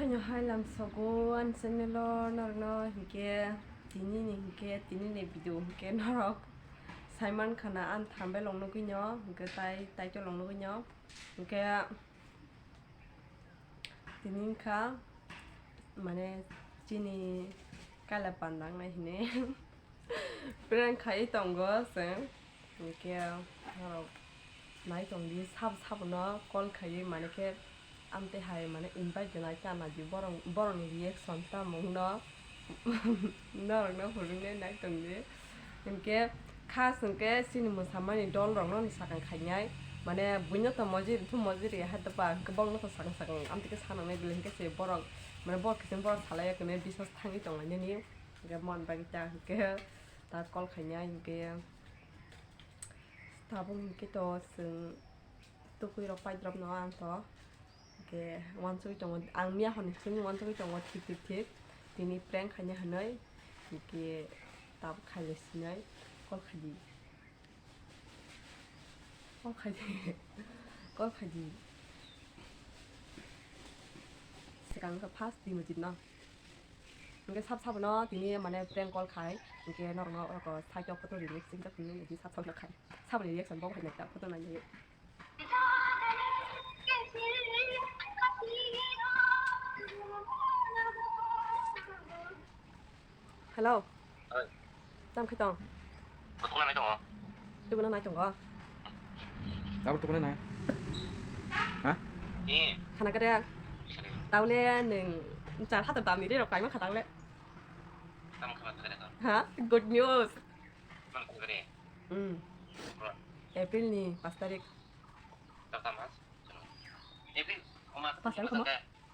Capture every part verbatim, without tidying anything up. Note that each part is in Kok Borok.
Haino hai lamsogo ani channel o norokno hinkhe tini ni hinkhe tini ni video hinkhe norok saiman khana ani thumbnail rok nugwi no hinkhe tai title rok nugwi no hinkhe tini wngkha mane chini kaila pandangnai hinwi prank khai tongo chwng. Hinkhe norok nai tongdi, sabo sabono call khaiwi, mane khe amtwi hai mane invite rwnai ta naidi borok, borokni reaction tamo wngno norokno phunuknai nai tongdi. Hinkhe khas hinkhe chini mwsamani dolrokno sakang khainai, mane buino to mojiri thu mojiri hai doba hinkhe borokno to sakang sakang amtwi khe sanangnai bile hinkhe se borok mane borok kiching borok salai ya kwnwi biswas thangwi tonglainani. Hinkhe mon bagwi ta hinkhe ta call khainai hinkhe. Tabuk hinkhe to chwng tukuirok paidrop no ang to. Hinkhe uansugwi tongo, ang miya horni chwngno uansugwi tongo thik thik thik. Tini prank khaina hinwi. Hinkhe tabuk khailai sinai. Call khaidi. Call khaidi. Call khaidi. Swkang wngkha first Dinojit no. Hinkhe sab sabono tini mane prank call khai, hinkhe norokno oro side o photo rini sing jak tini sab sabono khai. Saboni reaction bo hai nai ta photo nai nai. Hello. Oi. Tamo khe tong? Kutung nai tongo. Tubuna nai tongo. Abo tukuna nai. Ha? Eh. Khana kare. Taule neng char hatar damni re rok kaima khatang le. Tamo khana kare to. Ha? Good news. Man kare. Hmm. Bro. April ni pas tarik. Tata mas. April. Oma. Pas tarik koma?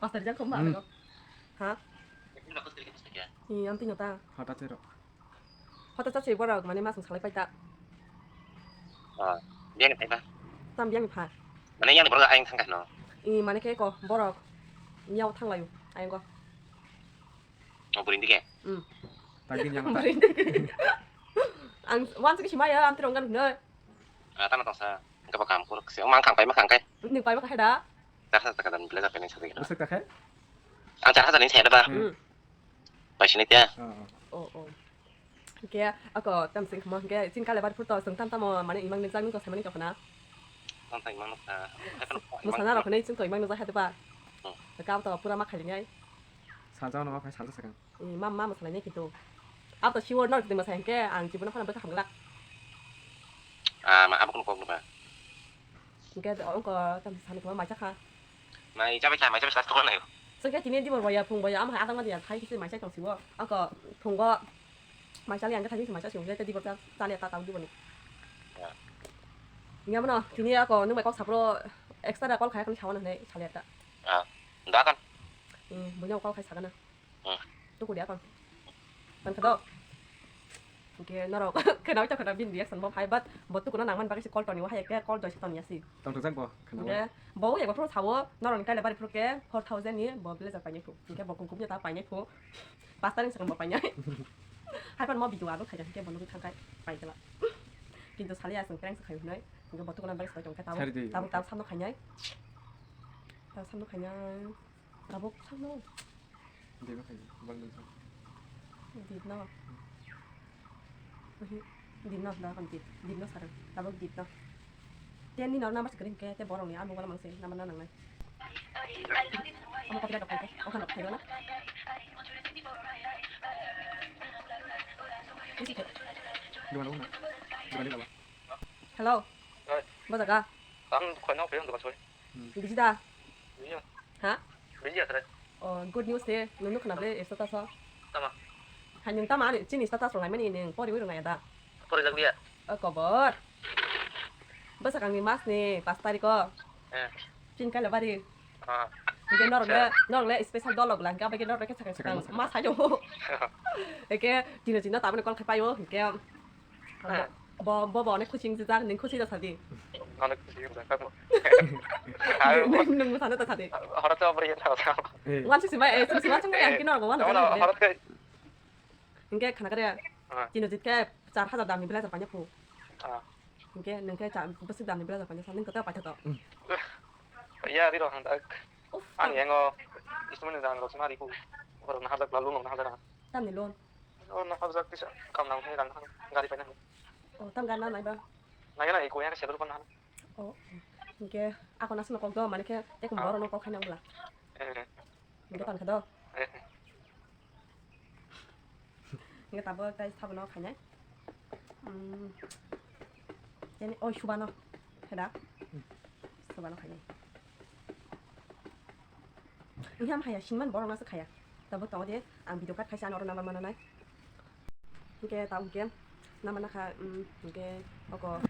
Pas tarik jang koma. Hmm. Ha? April pas tarik pas tarik. Iya, ang tinggal ta. Hata cero. Hota chasi borok mane masung salai paita. Ah, biyang ni phaiba. Tam biyang ni pha. Mane yang borok ayang thangkha no. I mane khe ko borok yao thanglayo ayang go. Oh, buring dike. Hmm. Tagin yang ta. Buring dike. Ang wan sigi simaya am tirong gan hno. Ah, tama tongsa. Engka ba kam kur kse. Mang khang pai ma khang kai. Ni pai ma khai da. Char hajar taka dan blazer pai nai sadi. Besok ta khai? Ang char hajar ni saya da ba. Hmm. Pai sini tia. Oh, oh. Oh, oh. Hinkhe ako tam sing khamo hinkhe chini kale bari phurto chwng tam tamo mane imang ni jagni ko semani tokna. Tam ta imang nokha. Musana rok hinwi chwng to imang ni jagha de ba. Hmm. Kabo to pura ma khali nai. Salsa no ma phai salsa sakang. Mam mam salai nai kitu. Abo to sure no kitu masai hinkhe ang jibono phano bwkha hamglak. Ah, ma abo kono kok nukha. Hinkhe ongko tam sani khamo maisa kha. Mai chabai kha, mai chabai kha, tokla nayo. Chwngkhe tini dibor boya, phung boya, ama hai adang mani ya, thai kisi maisa tong siwo. Ako phungo maisa liya, angkhe thai kisi maisa siwo, tei dibor ta, chaliya ta, tang dibor ni. Ya. Ngamno, tini ako nung bai kok sapro extra da call khaya kani sawana hinai, chaliya ta. Ah, da kan? Hmm, buino call khai sagana. Hmm. Tuku dia kon. Kon kado. Oke, norok kena ucap kena bin reaction bo phai, but bo tuku na nangman bagwi si call toni, wahai ke call joy si toni asi. Tong thajak bo, kena. Oke, bo ya bo pro sawo, norok ni kaila bari pro ke four thousand ni bo blazer painai phu. Oke, bo kum kum ya ta painai phu. Pas tarik sakang bo painai. Hai pan mo video abo khaja ke bo nugwi thangkai pai jala. Kintu sali asung prank sakhai hunai. Oke, bo tuku na bagwi si tong ke tabo. Sari di. Tabo tabo samno khainai. Tabo samno khainai. Tabuk sakno. Dino khai, bang dun sang. Dino. Ohi, dino da kon dit. Dino sarang. Tabuk dino. Ten ni nor number screen ke te borong ni amo wala mangse number na nangnai. Amo kopi da dokai. Okan dokai na. Isi ke. Dua dua na. Dua dua. Hello. Oi. Bo jaga. Ang khoi nang phe ang dokan soi. Biji da? Biji. Ha? Biji asre. Oh, good news de. Nung nukha na ble status o. Tama. Hai nung tama ani chini status rok naimani nung pori wi rung nai da. Pori jak dia. Oh, kobor. Bwsakang ni mas ni pas tarik o. Eh. Chin kaila bari. Ah. Hingke norok le, norok le special dol log lang, gabe ke norok le sakang sakang mas hayo. Eke dino dino tabani call khapayo, hingke. Bo, bo, bo, onek khusi wngsi jak, ning khusi jak sadi. Onek khusi wngsi jak, kamo. Nung, nung sana ta sadi. Horo to bari ta sa. Wan sisi mai, eh, sisi wan sung yang kino go wan. Horo to. Hingke khana kare. Ah. Tino jit ke char hajar dam ni blazer panya phu. Ah. Hingke nung ke char bwswk dam ni blazer panya sa, nung kota paitha to. Ya, riro hang dak. Ani yango Sumani rang rok sima riku. Borok na hajak lalu no na hajak. Tamni loan. Oh, na hajak kisa kam nang hai rang gari paina. Oh, tam gan na nai ba. Nai na iko yang sedul kon na. Oh, hingke ako nasno kok do, mane khe ekum Ah. Borok no kok khaina wngla. Eh. Hingke tang khe do. Eh. Hingke tabuk tai sabano khainai. Hmm. Jeni, oi, subano. Heda. Subano khainai. Wngkhe ham haya, siniman borok no se khaya. Tabuk tongo de, ang video card khaisa ano oro number mana nai. Hingke tamo hingke nama nakha, um, hingke oko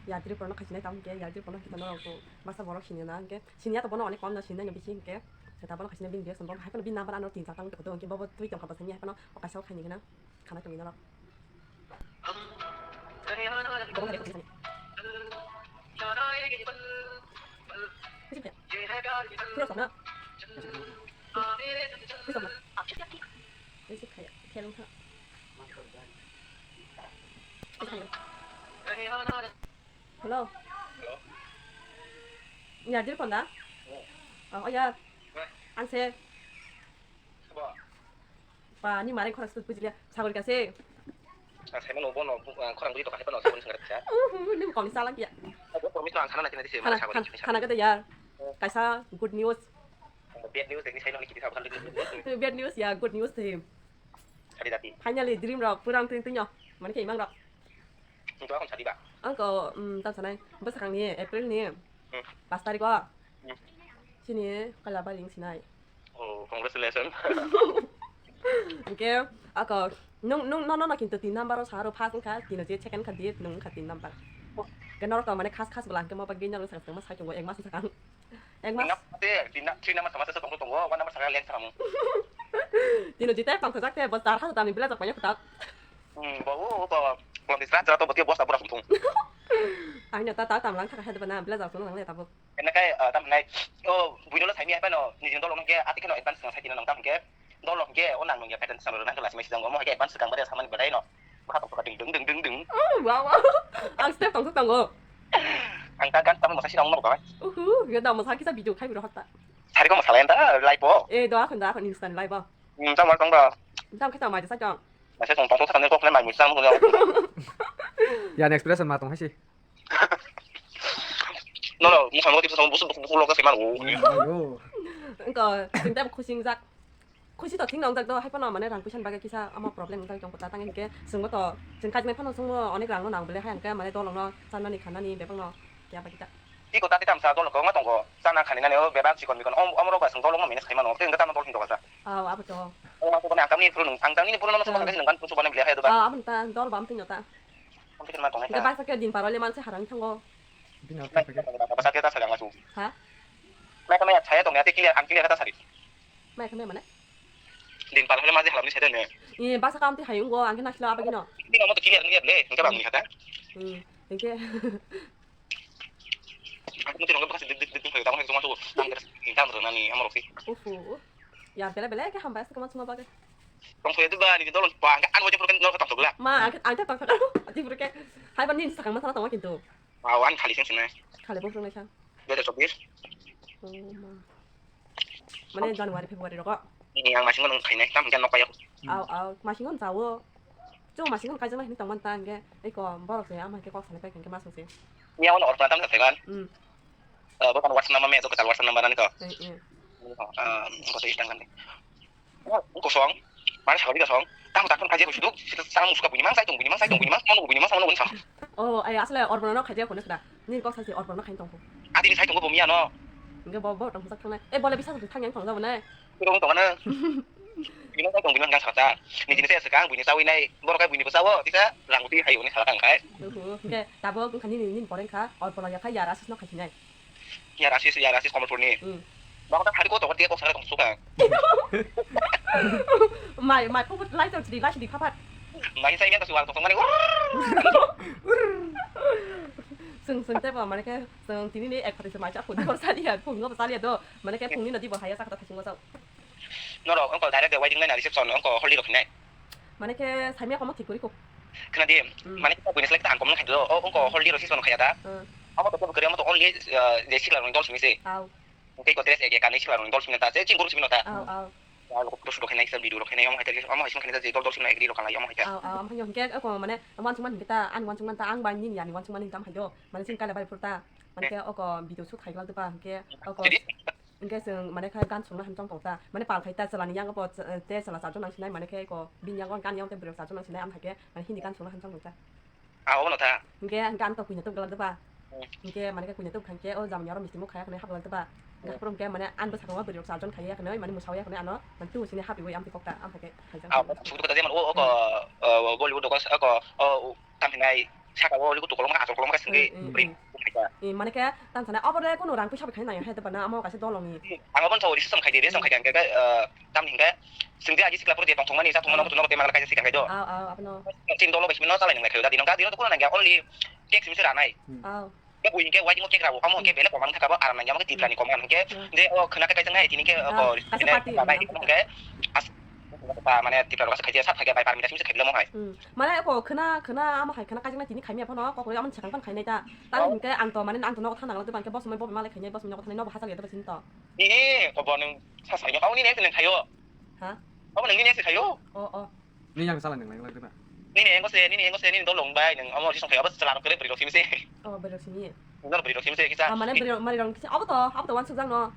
yadri porno khasinai tamo hingke yadri porno hingke norok bo masa borok sini na hingke sini ya to bono onek kom no sini na bisi hingke se ta bono khasinai bini biyo song bo hai phano bini number ano tin char tang toko hingke bobo twi tongkha bwsani hai phano o kaisa o khaini gana khana tongwi norok. Bobo hai khaisani. Khusi kaya. Khusi kaya. Khusi kaya. Khusi kaya. Hello. Yadri konda? Oh, oh ya. Anse. Ba, ni mare khorang sut bujiliya. Sagori kase. Ang saimano bono, ah, khorang bui to kase bono sagori sangra kisa. Uhu, ni koni salak ya. Abo promise no ang sana na tinadi se, khana, mare sagori khana, kisa. Khana kata ya. Kaisa good news. Bad news dekni saino ni kiti sabhan dekni. Bad news ya, good news te. Sadi dati. Finally, dream rok purang ting ting yo. Mane ke imang rok. Nto akon sadi ba? Angko, um, tam sanai. Bwsakang ni April ni Hmm. Pas tarik o. Hmm. Sini kala baring sinai. Oh, congratulations. Oke, ako nung nung no no no kintu tin number o saro first wngkha, tino je second kha date nung wngkha tin number. Ke norok to mane khas khas bwla hwnkhe mo bagwi norok sakang ma sakang ek mas sakang. Ek mas. Nap te tin na-, three number sama sa tong tongo, one number sakang leng sakang. Tino jita tong thajak te bos dar ha tami bila jak panya kutak. Hmm, bo, bo, bo, bo, di sra sra to bo bosta bura sung thung. Ai na ta ta tam lang thaka hai ba na bila jak sung lang le tabuk. Ena kai, ah, tam nai, oh, buino lo saimi hai pano, nijin dolo nge, ati keno advance nang sai tino nang tam nge, dolo nge, o nang nge, pattern sam ro nang kela simi sidang, omo hai advance kang bare samani badai no. Baka tok ding ding ding ding ding. Oh, wow, wow. Ang step tong tok tongo. Ang ta gan tam mo sai sidang mo ba. Uhu, ya da mo sa kisa video khai biro hatta. Sari ko mo salai anta, live o. Eh, do akon da akon instant live o. Hmm, tam tong ba. Tam kita mai sa jong. Mai sa tong tong sa kan ko mai mo sam ko. Ya, next expression ma tong hai si. No, no, mukha mukha tipsa busu busu busu loka se man o. Ayo. Engko, sing tam khusi jak. Khusi to thing nong jak do, hai pano mane rang puisan bagwi kisa ama problem wngkha tong kota tang hinkhe sungbo to, sing kajmai phano sungbo onek rang no nang bole hai hwnkhe mane dolong no chanani khanani bebak no kya bagita. Iko tati tamsa dolong kok ma tongo, chana khani nani o bebak chikon mikon om, omorok ba sung dolong no manage khai mano, tei hwnkhe tamo dol hwnkhe wasa. Aw, abo to. O ma ko ne ang tamni phuru nung, ang tamni phuru no sung ba hwnkhe nung ban pusu bana bile hai do ba. Aw, amo ta dol bam thing no ta. Ang khe ma tongnai ta. Hingke baksa khe din parole manse harang thango. Bini ortho khe? Baksa khe ta sari ang asu. Ha? Mai khe mai ya chaya tongya te clear, ang clear khe ta sari. Mai khe mai mane? Din parole manse halamni sede ne. Ee, baksa kam te hayung go, ang khe nakhilo abagino. Bini omo to clear clear le, hingke bang ni hata. Hmm, hingke. Ang khe tong baksa dik dik dik dik tong tong tong tong. Tang ter, tang ter nani amorok si. Uhu. Ya, bele bele khe hambai se kama chuma bagwi. Tong thoi ba ni dolo ba ang an waje proken dolo tong thogla. Ma, ang ang ta tong thogla. Ati proke. Hai ban ni sakang ma sana tong kintu. Aw, an khali seng sene. Khali bo phung lai sang. Dua hajar chobbish. Oh, ma. Mane January, February rogo. Ni ang masing nang khainai tam jan nok payo. Aw, aw, masing nang jawo. Chwng masing nang kaijaknai hinwi tongmani ta hwnkhe, eko borok se ama hwnkhe kok sanai paikha hwnkhe ma songse. Miya ono orphan tam sa thaiban. Hmm. Eh, bo kan WhatsApp number me, to kwtal WhatsApp number ani to. Eh, eh. Ah, ko to istang kan. Ko song, mane sabi ka song. Tang tak kan kaje ko sudu, sita sang muska bini mang sai tong, bini mang sai tong, bini mang, mang bini mang, mang bini sang. Oh, ai asle orphan no khaje ko nesda. Ni kok sasi orphan no khain tong ko. Adi ni sai tong ko bo miya no. Hwnkhe bo, bo tong sak thang nai. Eh, bole bisa thang yang thang jabo nai. Tong tong na. Bini tong bini nang sakta. Ni jini se sekang bini chawi nai. Borok kai bini bwsao tisa rang uti hai oni sakang kai. Oho, hwnkhe tabuk wngkha nini, nini boreng kha. Orpolo ya kha yar asis no khai sinai. Yar asis, yar asis Komolpurni. Hmm. Bang ta hari ko to dia ko sara tong suka. Mai, mai phung lai tong sidi, lai sidi phapat. Mai sai yang ka suwal tong mani. Sung sung te ba mane khe sung tini ni ek phati se mai cha phung ko sali ya, phung ko sali ya do. Mane khe phung ni no di bo haya sa kata thasing ko sa. Norok ongko direct de wedding nai reception ongko holi rok hinai. Mane khe saimya komo thik kori ko. Khna di, hmm, mane khe buini select ang komo khai do. O ongko holi reception khaya da. Hmm. Amo to ko kori amo to only, uh, je sikla rong dol simi se. Au. Tei ko dress ege kanwi sila rong dol simi ta, je ching guru simi ta. Aw, aw. Aw, ko photo shoot khainai, kisa video rok khainai, omo hai ta, omo hai simi khainai, je dol dol simi agree rok khanai, omo hai ta. Aw, aw, omo hai hwnkhe, eko, mane, wansukmani hwnkhe ta, ani wansukmani ta, ang bai nini ani wansukmani tamo hai do, mane, chini kaila bai phuru ta, mane, khe, oko video shoot khai glak de ba, hwnkhe, oko, Chidi? Hwnkhe chwng, mane, khe, gan songna hamchang tong ta, mane, pal khai ta, chwla ni yango bo, ch-, te chwla charjon nang sinai, mane, khe, eko, bini yango gan yango te bwrwi charjon nang sinai, am hai khe, mane, hindi gan songna hamchang tong ta. Ah, obono ta. Hingke, hingke ang to kuina tuk galak doba. Hmm. Hingke, mane ke kuina tuk hingke, o jamani oro misti muk khaya khane hap galak doba. Hingke, hmm, hapro hingke, mane, ang bwsakang o bwrwi rok charjon khaiya khane, mane, musaoya khane ano, mane, tu sini happy way amtwi kokta, amthaike khaijak. Ah, sudu kota jemon o, o ko, hmm, o, o, Bollywood ko, o ko, o, o, tamhinai saka o, Bollywood kolom ka, asol kolom ka singwi, hmm, hmm, bwrwi, hmm, bwrwi ka. Eh, mane ke, tang sana, obo le kunu rang puisa bai khaina ya, he doba na, amo kaisa dol ongni. Ang obo thago, research khai di, research khai di, hingke, eh, tamhinai hingke, singdi aji sikla pura je tongthokmani, sa thokmani, hmm, obo to nogo temal kaisa sikang khai do. Aw, aw, abono. Chin dolo bai simi no chalai nang lai khayo, dadi no gadi no to kuno nang ya, only cake simi se ranai. Hmm. Aw. Ke bui hingke wai timo cake rabo, amo hingke, hmm, bele komang thaka bo aram nang ya, amo ke Tipra ni komang hingke, hmm, je o khwna khe kaijak nai tini khe, ah, o kaisa bini party nai hingke, as, ba mane Tipra rok asa khaijak, sa thaka bai parmita simi se khaijak mo hai. Hmm. Mane ko khwna, khwna amo hai khwna kaijak nai tini khaimya phano, kokori amo sakang pan khainai ta. Tang, oh, hingke ang to mane ang to nogo thang nang lai, bangke bo somoi bo malai khainai, bo somoi nogo thanai nobo hachal ya ta ba sini to. Nini, kobo nwng sa sai no, nini neng neng khayo. Ha? Obo nang nini neng khayo. O, o. Nini yang chala nang lang lang na. Nini engo se, nini engo se, nini dolong bai, nang omo risong khayo, obo chala rok kere bwrwi rok simi se. O, bwrwi rok simi. Nor bwrwi rok simi se kisa. Ah, mane bwrwi rok, mari rok kisa. Obo to, obo to wansuk jang no.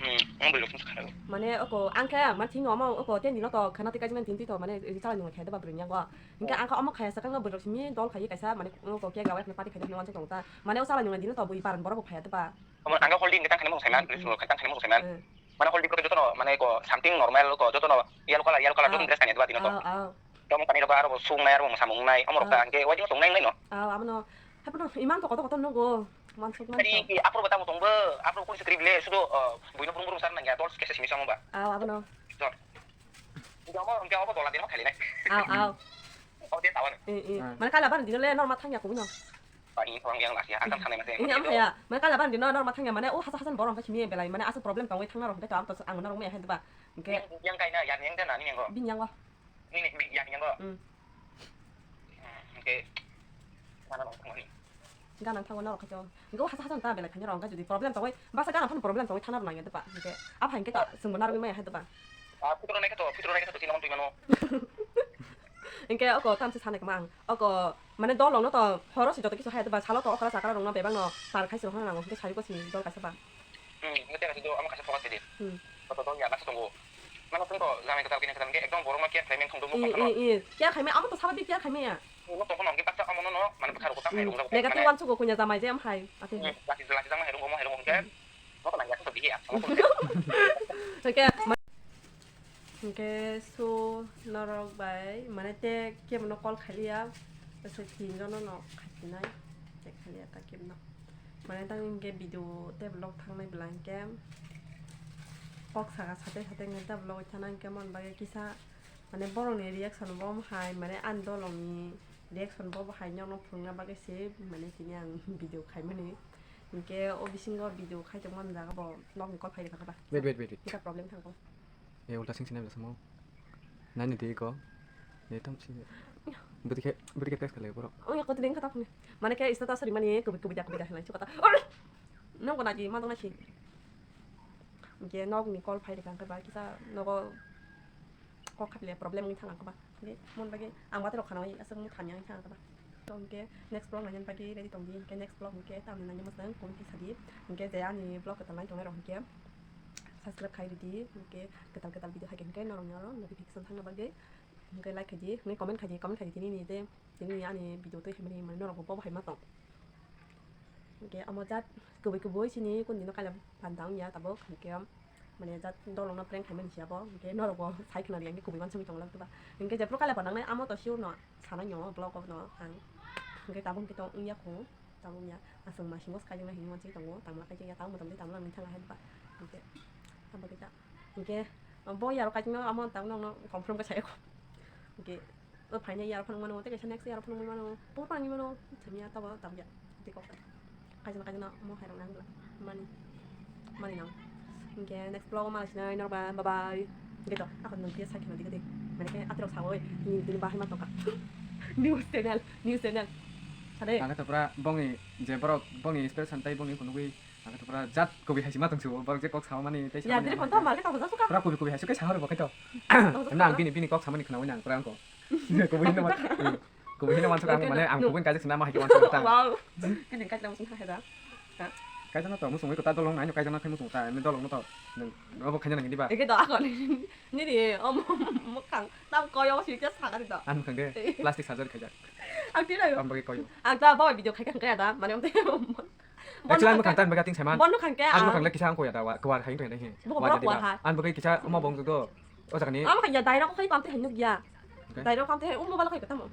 Hmm, omo bwrwi rok simi se khayo. Mane oko, ang khe, man thing omo, oko, ten dino to, khana twi kaijak nang tin twi to, mane, chala nang khayo ba bwrwi nang go. Hingke, oh, ang khe omo khaya sakang no bwrwi rok simi, dol khayo kaisa, mane, oko, kek rawai khna party khayo, wansuk tong ta. Mane, o chala nang dino to, bui paran borok bo phaya ta ba. Omo ang khe holding khe tang khainai mung saiman, hmm, hmm, risulo khe tang khainai mung saiman. Hmm. Mane holding khe jotono mane ko something normal ko jotono yellow color, yellow color, aw, jotono dress khainai dwa dino to. Aw, aw. Tamo tani rok aro bo sung nai aro bo samung nai, omo rok, aw, ta hingke waidi tong nai nai no. Aw, abono. Hapono iman to koto koto nugo. Mansuk man tani to. Ki apro bo tamo tongbo, apro koi se trip le sudo, uh, buino brum brum sar nang ya dol kese simi samo ba. Aw, abono. Jor. Hingke omo, hingke omo dola dino khaili nai. Aw, aw. Omo de tawan. Eh, eh. Ah. Mane kala ban dino le norma thangya kubuno. Ba, ini orang yang last ya, angkang sana mate. Ini am ya. Mane kala ban dino norma thangya mane o hasa hasan borok hingke simi belai mane asuk problem tongwi thangna rok hingke to am to ang norok maya hai ba. Hingke yang, yang kaina ya yang dena ni yang go. Bin yang go. Ni ni bin yang yang go. Hmm. Hmm, hingke. Mana nong thangmani. Ganang thango norok khaito. Hingke o hasa hasan ta belai khaina rok hingke jodi problem tongwi basa ganang phano problem tongwi thangna rok nangya doba. Hingke apa hingke to sungbo narwi maya hai doba. Ah, putro nai khato, putro nai khato tino twi mano. Hingke oko tamse sanai kama ang. Oko mane dol rokno to horo se joto kisu hai ba salo to okra chakra rokno bebak no par khai se rokno nango hingke sai ko si dol kaisa ba. Hmm, hingke tei kaisa do amo kaisa focus kedi. Hmm. Koto dol ya nasa tongo. Mano tong to jamai kwtal kini kwtal hingke ekdom borok no care khlai meng thong do. I, i, i. Care khlai meng amo to sabadik care khlai meng ya. Nok tong phano hingke baksa amo no no mane bwkha rok tam hai rung rok. Negative mane wansuk o kunya jamai je am hai ate. Hmm, lati lati jang hai rung omo hai rung hingke. Hmm. Nok nang ya to bihi ya. Hingke ma- Hingke so norok bai mane te kebo no call khailiya, se tin jono no khaisinai, te khailiya ta kebo no. Mane tang hingke video te vlog thangnai bwla hingke kok saka sate sate hingke ta vlog thana hingke mon bagwi kisa mane borok ni reaction bo hai mane ani dolong ni reaction bo hai nok no phunukna bagwi se mane tini ang video khaimani. Hingke o bisingo video khai tongma jaga bo nok ni call phai rikha ba. Wait, wait, wait, wait. Kisa problem thang ko. E ulta sing sinai bwsamo. Nai ni twi ko. E tam si. Bwtwi khe, bwtwi khe text khalai borok. O ya ko tini kata phone. Mane khe status rimani kubui kubui da kubui da hinlai chukata. Nang ko naji ma dong nasi. Hingke nok ni call phai rikha hingke ba kisa nogo kok khaphile problem wngwi thang ang ba. Hingke mon bagwi ang watero khana wngwi aswk wngwi thangya wngwi thang ang ba. To hingke next vlog naina bagwi ready tongdi. Hingke next vlog hingke tamni naina mwsang comment khe sadi. Hingke je ani vlog kwtal nai tongnai rok hingke subscribe khai ridi. Hingke kwtal kwtal video hai khe hingke norokni oro notification thangna bagwi hingke like khaidi, hingke comment khaidi, comment khaidi tini ni je tini ni ani video twi hamani mane norok bo bo hai ma tong. Hingke omo jat kubui kubui sini kun dino kaila phan tang ya tabuk hingke mane jat dolong no prank khaimani siya bo hingke norok bo sai khna riya hingke kubui wansugwi tong lak diba hingke jephru kaila phan nangnai amo to sure no sanai no vlog o no ang hingke tabuk hingke tong wngya kho tabuk ya aswk ma singo sky jongna hinwi wansugwi tongo tangma kaijakya tang motamdi tangma nangni thang hai diba hingke abo khe ta hingke bo yarok kaijakno amo tang nokno confirm khe sai kho hingke. O phaina yarok phano mano, tei kaisa next yarok phano mano. Por phano mano, thangya tabo tabya. Tei kok. Kaisa kaisa no mo hai rok nang mani. Mani nang. Hingke next vlog o ma sinai norba, bye bye. Hingke to, ako nang khe sakhe na dikade. Mane khe atirok sawi, ni dini bahai ma tongka. News channel, news channel. Sade. Ang khe to pura bongni je borok bongni inspiration tai bongni phunugwi Ang to pura jat kubui hai sima tong sibo, borok je kok sama mani tei Ya, samani diri ang phone to hai. Mali tong jasu ka. Pura kubui kubui hai sukai sahor bo khaito. Tong jasu Emna ang ka. Bini, bini kok samani khnawi nang pura angko. Kubui hino man, kubui hino man suka ang Oke, mane ang no. Kubui kaisa sina ma hai ke man suka ta. Wow. Kini kaisa musung hai da. Ha? Kaisa no to musung ko ta dolong nai no kaisa no khai musung ta, ni dolong no to. Nang obo khaina nang diba? Eke do ako ni, ni ri, om, mokhang, tam koyo si ke sa ka do. Ang khang de, plastic surgery khaja. Ang tira yo. Ang bagi koyo. Ang ta bawa video khai kan kaya da, mane om te. Actually, ang mokhang tan baga ting seman. Bon mokhang ke, Ang ah. Mokhang le kisa ang koya da, wa, kwar hai to he. Bo Wa borok jadi wa ba. Ha. Ang bagai kisa omo bong do. O jaga ni. Am khanya dairok khai pamte hai nukya. Okay. Dairok pamte hai umbo bala khai kata mo.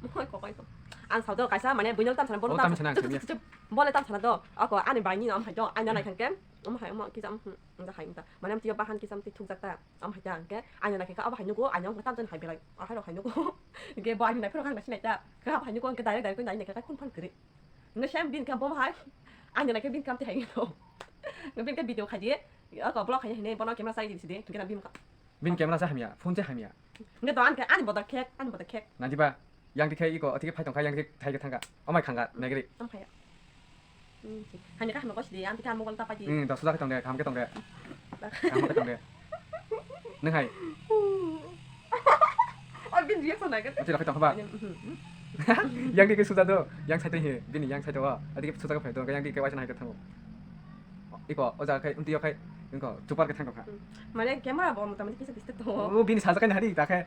Mo khai ko kai to. Ang sao do kaisa mane buinok tam sana Oh, bolo tam tam sana, sana, cep, cep, cep. Bole tam sana do. Ako ani bai ni am hai do. Anya nai khangke. Am hai mo kisa am. Ang hai ta. Mane am tiyo bahan kisa am ti thuk jak ta. Am hai ta ke. Anya nai khangke abo hai nugo anya tam jan hai belai. A hai rok hai nugo. Ke bo ani nai phero khang nai sinai ta. Ka hai nugo ke dairok dairok nai nai ka kun phan kri. Nge sem bin kam bom hai. Anya nai ke bin kam te hai no. Nge bin ke video khai di. Ako vlog khai hine bono camera sai di sidi. Kena bin ka. Bin camera sa hamya, phone se hamya. Nge do an ke ani boda khek, ani boda khek. Najiba, yang dikhai iko, atike phai tongkha, yang dik thai ke thangka. Omai khangka, negri. Am khaya. Hmm, si. Hani ka hama kosi di, anti ka mobile tapa di. Hmm, da suda ke tongde, kaham ke tongde. Kaham ke tongde. Nung hai. Oh, bin reaction nai kan? Ati rakhai tongkha ba. Ani, mhm, mhm. Yang dik suda do, yang sai tong he, bini yang sai tong. Atike suda ke phai tong, yang dik ke waisa nai ke thango. Iko, o jaga khai, umti o khai, iko, chupar ke thang kha. Hmm. Mane camera bo mota moti kisa disturb tongo. O, bini sajak khai hari, ta khai.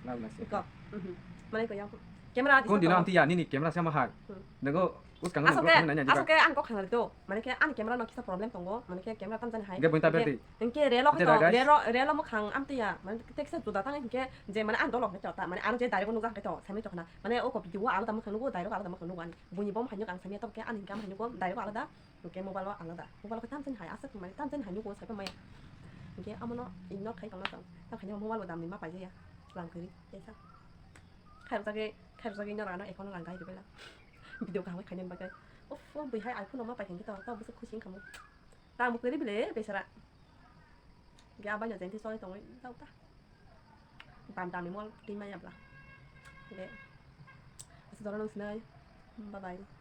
Lal nasi. Iko. Mhm. Mane ko yang camera disturb tongo. Kon dina amti ya, nini camera sama hai. Hmm. Nego, us kang Asok ke, nanya asok ke ang kok khang do. Mane ke ani camera no kisa problem tongo. Mane ke camera tam jani hai. Ge buin ta berdi. Engke relo Ate khai to, ragai. Relo, relo mo khang amti ya. Mane te kisa juda tang engke je mane ang dolok khai to ta. Mane ang je direct nukha khai to, sami to khna. Mane o ko video alada mo khang nugo, direct alada mo khang nugo ani. Buini bom hai nuk ang sami to ke ani kam hai nugo, direct alada. Hwnkhe mobile o alada. Mobile o khe tamsani hai aswk mani tamsani hai nugo saipa maya. Hwnkhe amono ignore khai tongna chwng. Tamkhaino mobile bo damni ma paijaya. Lang kwrwi teisa. Khairokjagwi, khairokjagwi norok ano account o lang gai rwbaila. Video kaham khe khainani bagwi. Uff, o bwihai iPhone no ma paikha hwnkhe to, to bwswk khusi wngkha mo. Tamo kwrwi bile besara. Hwnkhe abaino jenti choli tongwi tau ta. Bam damni mol twi maya bla. Hwnkhe. Aswk jora nung sinai. Bye bye.